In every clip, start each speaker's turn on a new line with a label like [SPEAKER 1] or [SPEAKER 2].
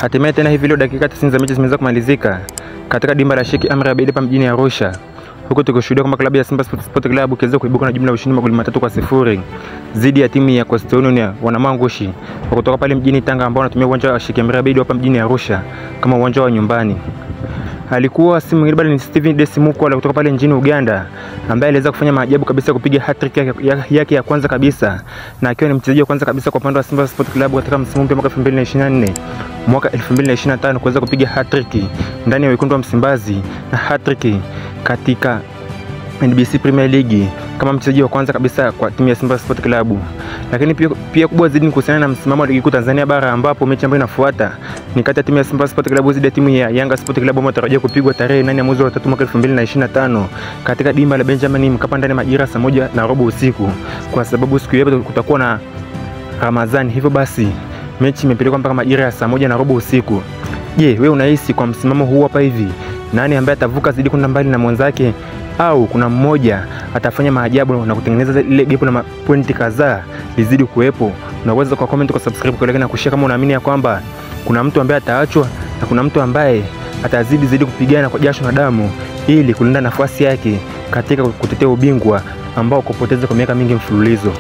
[SPEAKER 1] Hatimaye tena hivi leo dakika 90 za mechi zimeweza kumalizika katika dimba la Sheikh Amri Abeid hapa mjini Arusha, huku tukishuhudia kwamba klabu ya Simba Sports Club ikiweza kuibuka na jumla ya ushindi magoli 3-0 dhidi ya timu ya Coastal Union Wanamangushi kwa kutoka pale mjini Tanga, ambao wanatumia uwanja wa Sheikh Amri Abeid hapa mjini Arusha kama uwanja wa nyumbani. Alikuwa si mwingine bali ni Steven Desi Mukwala kutoka pale nchini Uganda, ambaye aliweza kufanya maajabu kabisa kupiga hat-trick yake ya kwanza kabisa, na akiwa ni mchezaji wa kwanza kabisa kwa upande wa Simba Sports Club katika msimu mpya mwaka 2024 mwaka 2025 kuweza kupiga hat-trick ndani ya wekundu wa Msimbazi na hat-trick katika NBC Premier League kama mchezaji wa kwanza kabisa kwa timu ya Simba Sports Club. Lakini pia kubwa zaidi ni kuhusiana na msimamo wa ligi kuu Tanzania bara, ambapo mechi ambayo inafuata ni kati ya timu ya Simba Sports Club dhidi ya timu ya Yanga Sports Club ambayo inatarajiwa kupigwa tarehe 8 mwezi wa 3 mwaka 2025 katika dimba la Benjamin Mkapa ndani ya majira saa 1:15 usiku, kwa sababu siku hiyo kutakuwa na Ramadhani. Hivyo basi mechi imepelekwa mpaka majira ya saa 1:15 usiku. Je, wewe unahisi kwa msimamo huu hapa hivi nani ambaye atavuka zidi kwenda mbali na mwenzake, au kuna mmoja atafanya maajabu na kutengeneza ile gap na pointi kadhaa lizidi kuwepo? Unaweza kwa comment, kwa subscribe, kwa like na kushare kama unaamini ya kwamba kuna mtu ambaye ataachwa na kuna mtu ambaye atazidi zidi kupigana kwa jasho na damu ili kulinda nafasi yake katika kutetea ubingwa ambao kupoteza kwa miaka mingi mfululizo.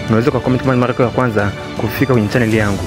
[SPEAKER 1] Unaweza kwa comment kama mara yako ya kwanza kufika kwenye channel yangu.